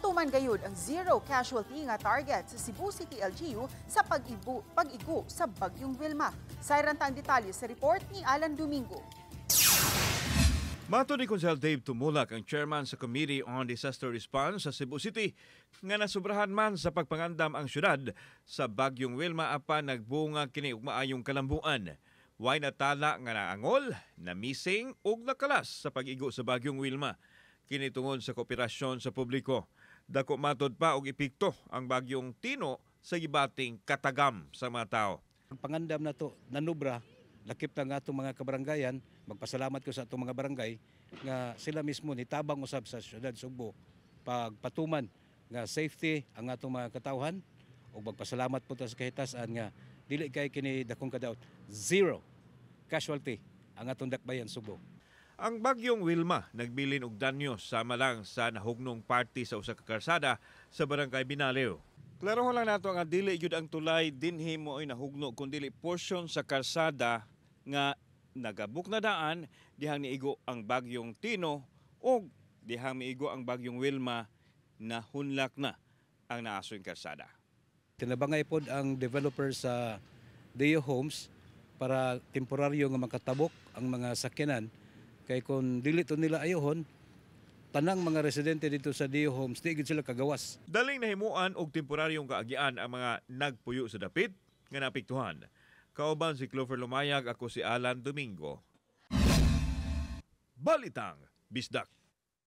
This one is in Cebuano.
Natuman gayud ang zero casualty nga target sa Cebu City LGU sa pag-igo sa Bagyong Wilma. Sayran ta ang detalye sa report ni Alan Domingo. Matod ni Konsehal Dave Tumulak, ang chairman sa Committee on Disaster Response sa Cebu City, nga nasubrahan man sa pagpangandam ang syudad sa Bagyong Wilma apan nagbunga kini og maayong kalambuan. Way natala nga naangol, na-missing ug nakalas sa pag-igo sa Bagyong Wilma. Kini tungod sa kooperasyon sa publiko. Dako matod pa og epekto ang Bagyong Tino sa gibating katagam sa mga tao. Ang pangandam nato nanubra, lakip na nga atong mga kabaranggayan. Magpasalamat ko sa atong mga barangay nga sila mismo nitabang usab sa siyudad Sugbo pagpatuman nga safety ang atong mga katawhan, ug magpasalamat po ta sa kahitasan nga dili kay kini dakong kadaot, zero casualty ang atong dakbayan Sugbo. Ang Bagyong Wilma nagbilin og danyo sama lang sa nahugnong parte sa usa ka karsada sa Barangay Binaliw. Klaro lang nato nga dili gyud ang tulay dinhi mo ay nahugno kun dili portion sa karsada nga nagabuk na daan dihang niigo ang Bagyong Tino ug dihang miigo ang Bagyong Wilma, nahunlak na ang naasoy karsada. Tinabangay pod ang developer sa Deo Homes para temporaryo nga makatabok ang mga sakyanan, kay kung dili to nila ayohon, tanang mga residente dito sa Deo Homes di gid sila kagawas. Daling nahimuan og temporaryong kaagian ang mga nagpuyo sa dapit nga naapektuhan. Kauban si Clover Lumayag, ako si Alan Domingo. Balitang Bisdak.